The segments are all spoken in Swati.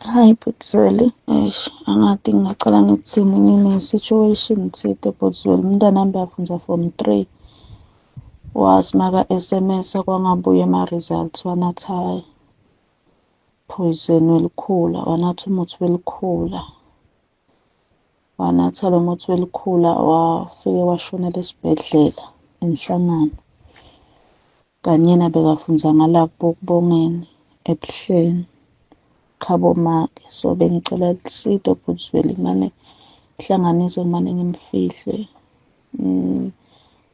Hi bhuti Zweli. Eish, angati ngingacala ngitsini ngine-situation tsite bhuti Zweli. Umntanami bekafundza form 3. Wathi maka-SMS kwangabuya ema-results wanatha poison welikhula, wanatha umuthi welikhula. Wanatha lo muthi welikhula wafike washonela esibhedlela eNhlangano. Kanyena bekafundza ngalapho Kubongeni eBuhleni khabomake. So bengicela lusito bhuti Zweli ngimane ngihlanganise ngimane ngimfihle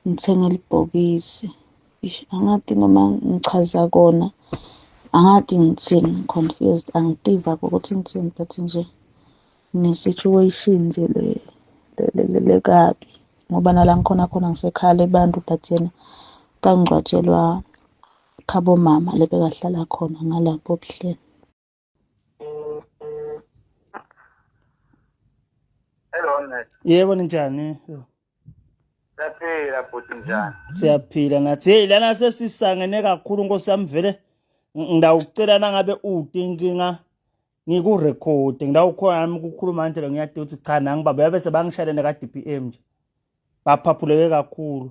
ngithenge libhokisi. Eish, angati noma ngichaza kona angati ngithini ngi-confused angitiva ukuthi ngithini but nje ngine-situation nje lekabi ngoba nala ngikhona khona ngisekhaya lebantu but yena kangcwatshelwa khabo mama lebekahlala khona ngalapho obuhleni. Hello Mnet. Yebo ninjani? Siyaphila bhuti njani? Siyaphila nathi. Hey lana sesisangene kakhulu Nkosi yami vele ngidawucela nangabe ude inkinga ngikurekhode ngidawukhona nami ukukhuluma nje ngiyade ukuthi cha nangi baba yabe sebangishayele neka DPM nje. Baphaphuleke kakhulu.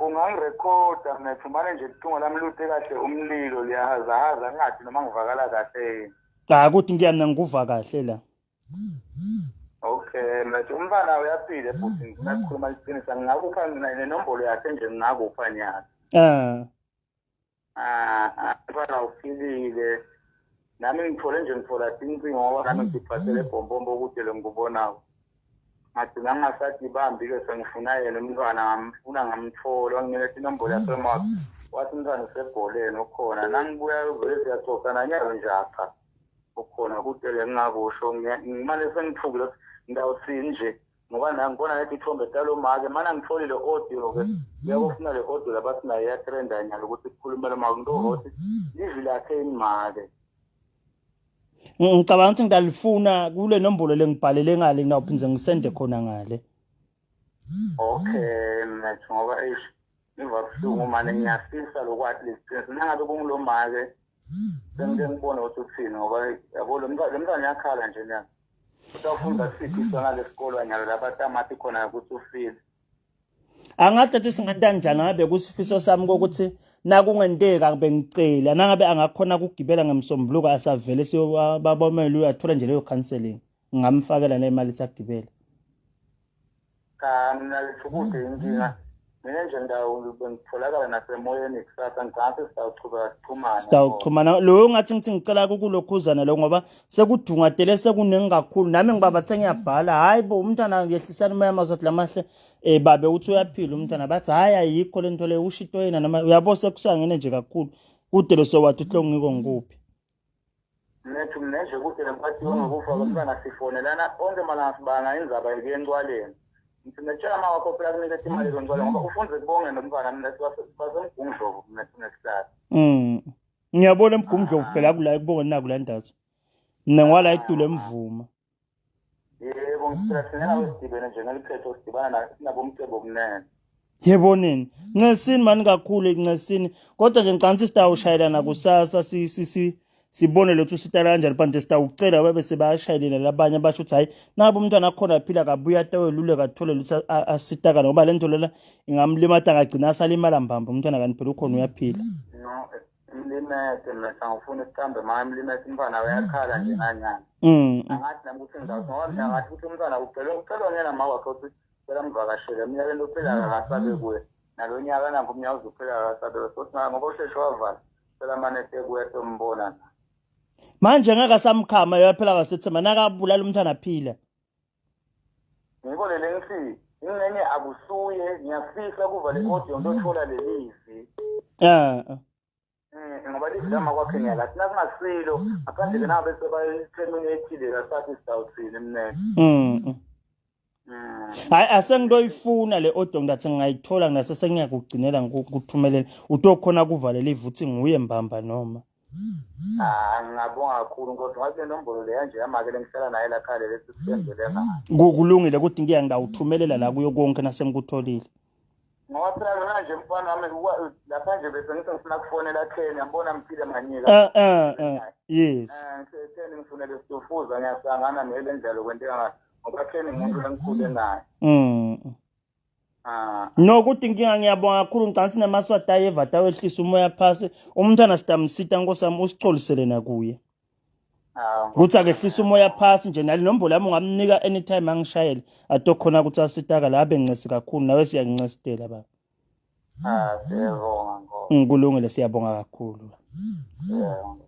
Ungangirekhoda mina thumane nje licingo lami luthe kahle umlilo liyahazahaza ngingathi noma ngivakala kahle yini. Cha kuthi ngiyami ngikuva kahle la. Okay, manje umfana uyaphila futhi ngifuna ukukhuluma iqiniso ngingakupha mina nenombolo yakhe nje ngingakupha nyaka. Eh. Ah, ah, umfana uphilile. Nami ngithole nje ngithola tincingo ngoba nami ngiphathele bhombombo kude lo ngikubonako. Ngagcina ngingasadibambi-ke sengifuna yena umntwana ngamfuna ngamthola wanginikeza inombolo yasemoto. Wathi umntwana usebholeni ukhona. Nangibuya vele siyaxoxa nanyalo nje cha. Ukhona kude le ngingakusho ngimane sengithukile ukuthi ngidawuthini nje ngoba na ngibona leti ithombe talo make mana ngitholile audio ke uyabofuna le audio labathi nayo iyatrenda nyalo ukuthi kukhulume lo make ngitova ukuthi livi lakhe yini make. Ngicabanga ukuthi ngidalifuna kule nombolo lengibhalele ngale ngawuphinde ngisende khona ngale. Okay mnethu ngoba eish ngiva buhlungu mane ngiyafisa lokwathi lesiqiniso nangabe kungulo make sengike ngibone ukuthi uthini ngoba yabo lo mntwana lo mntwana uyakhala nje nyana utawufunda kusiphi sona lesikolo nyalo lapha tamati khona ukuthi ufile. Angathi athi singantanjani ngabe kusifiso sami kokuthi nakungenteka bengicela nangabe angakhona ukugibela ngemsombuluko asavele siyobabomela uyathola nje leyo counseling ngingamfakela nemali isagibela. Cha mina lithukude inkinga mina nje ndawo bengitholakala nasemoyeni kusasa ngicabanga ukuthi sitawuchubeka sixhumane. Sitawuxhumana lo ngathi ngithi ngicela kukulokhuzana lo ngoba sekudungadele sekuningi kakhulu nami ngibaba sengiyabhala hayi bo umntwana ngiyehlisana umoya amazwi athi lamahle eh babe uthi uyaphila umntwana bathi hayi ayikho lento leyo ushito yena noma uyabo sekusangene nje kakhulu kude lo sowathi uhlongiko ngikuphi. Mnethu mina nje kude nempathiwe ngokufa komntwana sifonelana onke malanga sibanga indzaba ikuye encwaleni. Ngithi netshela ma wakho phela kuniketa imali zoncwala ngoba ufunze kubonge nomntwana mina basemgungundlovu mnethu nesihlahla. Ngiyabona emgungundlovu phela kula ekubonge naku la ndathi. Mina ngwala edulo emvuma. Yebo ngicela thina nawe sidibene nje ngeliphetho sidibana nabomcebo kunene. Yebo nini. Ncesini mani kakhulu ncesini. Kodwa nje ngicabanga ukuthi sitawushayelana kusasa si si si sibone lothu usitala kanjani phansi sitawucela babe sebayashayelile labanye basho ukuthi hayi nabo umntwana akhona aphila kabuya ateweluleka athole lutho asitakala ngoba le nto lena ingamlimata angagcina asalimala mbamba umntwana kanti phela ukhona uyaphila. No, mlimete mina sangifuna isitambe ma mlimete umntwana uyakhala nje nganyana. Angathi nami ukuthi ngizawuthi ngoba mina ngathi ukuthi umntwana ucelwe ucelwa ngena ma wakhe ukuthi cela mvakashele eminyakeni lophela akasabe kuye. Nalo nyaka nangu umnyaka uzophela akasabe so ngoba usheshe wavala cela mane sekuye sombona. Manje ngeke asamkhama yaphela kasethema nakabulala umntwana aphila. Ngiko lele ngithi ingxenye akusuye ngiyafisa kuva le audio ngitothola lelivi. Eh. Ngoba livi lama kwakhe ngiyalathi nakungasilo ngaphandle ke nabe sebayiterminatile kasathi sitawuthini mnene. Hayi asengitoyifuna le audio ngathi ngingayithola ngase sengiyakugcinela ngikuthumelela utokhona kuvalela ivuthi nguye mbamba noma. Ah ngingabonga kakhulu Nkosi ngathi le nombolo leya nje yamake lengihlala naye la khale lesi sisenzele ngayo. Kulungile ukuthi ngiya ngidawuthumelela la kuyo konke nasengikutholile. Ngoba phela lona nje mfana wami lapha nje bese ngithi ngifuna kufonela Ken yambona mphile manyika. Eh eh yes. Eh Ken ngifunele situfuza ngiyasangana nele ndlela kwenteka ngayo ngoba Ken umuntu lengikhule naye. Ah. No kuthi inkinga ngiyabonga kakhulu ngicabanga ukuthi namaswati ayeva tawehlisa umoya phasi umntwana sitamsita nkosami usicolisele nakuye. Ah, Kuthi akehlisa umoya phasi nje nale nombolo yami ungamnika anytime angishayele atokhona ukuthi asitaka la abe ncesi kakhulu nawe siyakuncesitela baba. Ah, siyabonga Nkosi. Kulungile siyabonga kakhulu. Siyabonga.